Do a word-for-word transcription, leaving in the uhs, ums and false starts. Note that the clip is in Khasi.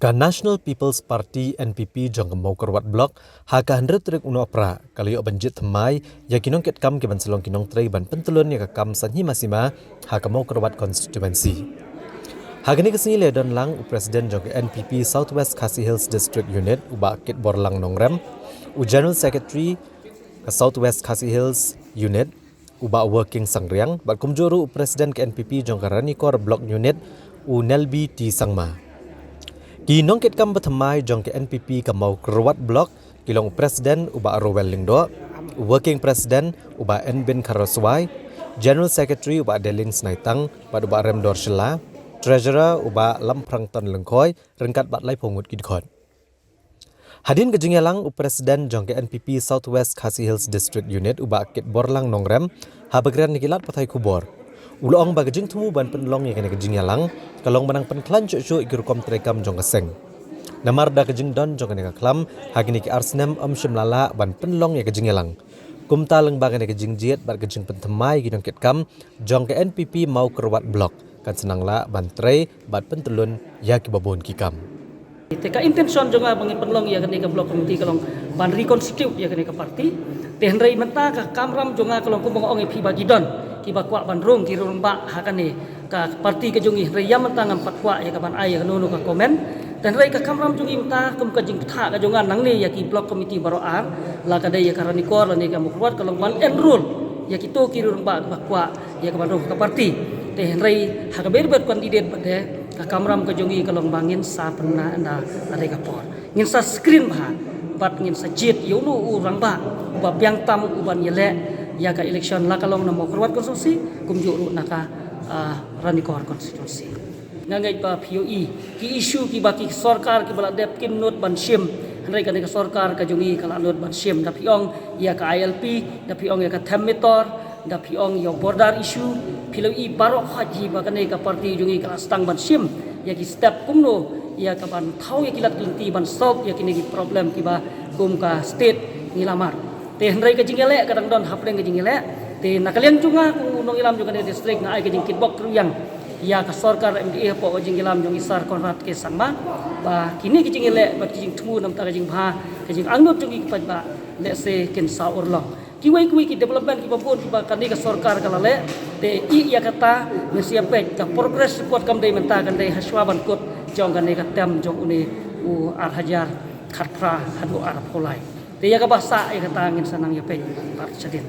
Ka National People's Party, N P P, jong ka Mawkyrwat Block, ha ka hynriew tarik u Nohprah, ka la ïoh ban jied thymmai ïa ki nongkitkam ki ban sa long ki nongtrei ban pyntlun ïa ka kam saiñ hima sima ha ka Mawkyrwat Constituency. Ha kane ka sngi la don lang u President jong ka N P P South West Khasi Hills District Unit, u Bah Kitborlang Nongrem, u General Secretary ka South West Khasi Hills Unit, u Bah Working Sangriang, bad kumjuh ruh u President ka N P P jong ka Ranikor Block Unit, u Nelbi T Sangma. Ki nongkitkam ba thymmai jong ka N P P ka Mawkyrwat Block ki long u President u Bah Rowell Lyngdoh, u Working President u Bah Enbin Kharaswai, General Secretary u Bah Delin Snaitang, bad u Bah Remdor Shylla, Treasurer u Bah Lamprangton Lyngkhoi, ryngkat bad laiphew ngut ki dkhot. Hadien ka jingïalang, u President jong ka N P P South West Khasi Hills District Unit, u Bah Kitborlang Nongrem, haba kren ha ki lad pathai khubor, u la ong ba ka jingthmu ban pynlong ïa kane ka jingïalang ka long ban nang pynkhlaiñ shuh shuh ïa ki rukom treikam jong ka seng. Namar da ka jingdon jong kane ka khlam ha kine ki ar snem, ym shym la lah ban pynlong ïa ka jingïalang. Kumta lyngba kane ka jingjied bad ka jingpynthymmai ïa ki nongkitkam jong ka N P P Mawkyrwat Block kan sa nang lah ban trei bad pyntlun ïa kiba bun ki kam. Te ka intention jong nga ba ngi pynlong ïa kane ka block committee ka long ban reconstitute ïa kane ka party. Te hynrei mynta ka kamram jong nga ka long kumba nga ong ïa phi ba ki don kiba kwah ban rung ki rangbah ha kane ka party ka jong ngi, hynrei ïa mynta ngam pat kwah ïa ka ban ai ïa kano kano ka comment. Te hynrei ka kamram jong ngi mynta kum ka jingpynthah ka jong nga nangne ïa ki block committee baroh ar, la ka dei ïa ka Ranikor lane ka Mawkyrwat, ka long ban enroll ïa kito ki rangbah ba kwah ïa ka ban rung ka party. Te hynrei ha ka ber ber candidate pat de, ka kamram ka jong ngi ka long ba ngin sa pynna ynda la dei ka por. Ngin sa screen bha bad ngin sa jied ïa uno u rangbah uba biang tam u ban ïaleh ïa ka election, la ka long na Mawkyrwat constituency kumjuh ruh na ka, ah, Ranikor constituency. Nga ngeit ba phi ïohi ki issue kiba ki sorkar kiba la dep kim nud ban shim, hynrei kane ka sorkar ka jong ngi ka la nud ban shim. Da phi ong ïa ka I L P, da phi ong ïa ka Them Metor, da phi ong ïa u border issue, phi la ïohi baroh khoit hi ba kane ka party jong ngi ka la sdang ban shim ïa ki step kumno ïa ka ban thaw ïa ki lad ki lynti ban solve ïa kine ki problem kiba kum ka state ngi la mar. Te hynrei ka jingïaleh ka dang don hapdeng ka jingïaleh. Te na ka liang jong nga kum u nongïalam jong kane district, nga ai ka jingkitbok kyrwiang ïa ka sorkar M D A hapoh ka jingïalam jong i Sir Conrad K Sangma ba kine ki jingïaleh bad ki jingthmu namar ka jingbha ka jingangnud jong ki paidbah lehse kin sa urlong. Kiwei kiwei ki development kiba bun kiba kane ka sorkar ka la leh, te ïa kata ngin sa ïa peit, ka progress report kam dei mynta, kan dei hashwa ban kut jong kane ka term jong une u ar hajar khatphra haduh arphew lai. Te ïa kaba sah ïa kata ngin sa nang ïa peit pat shadien.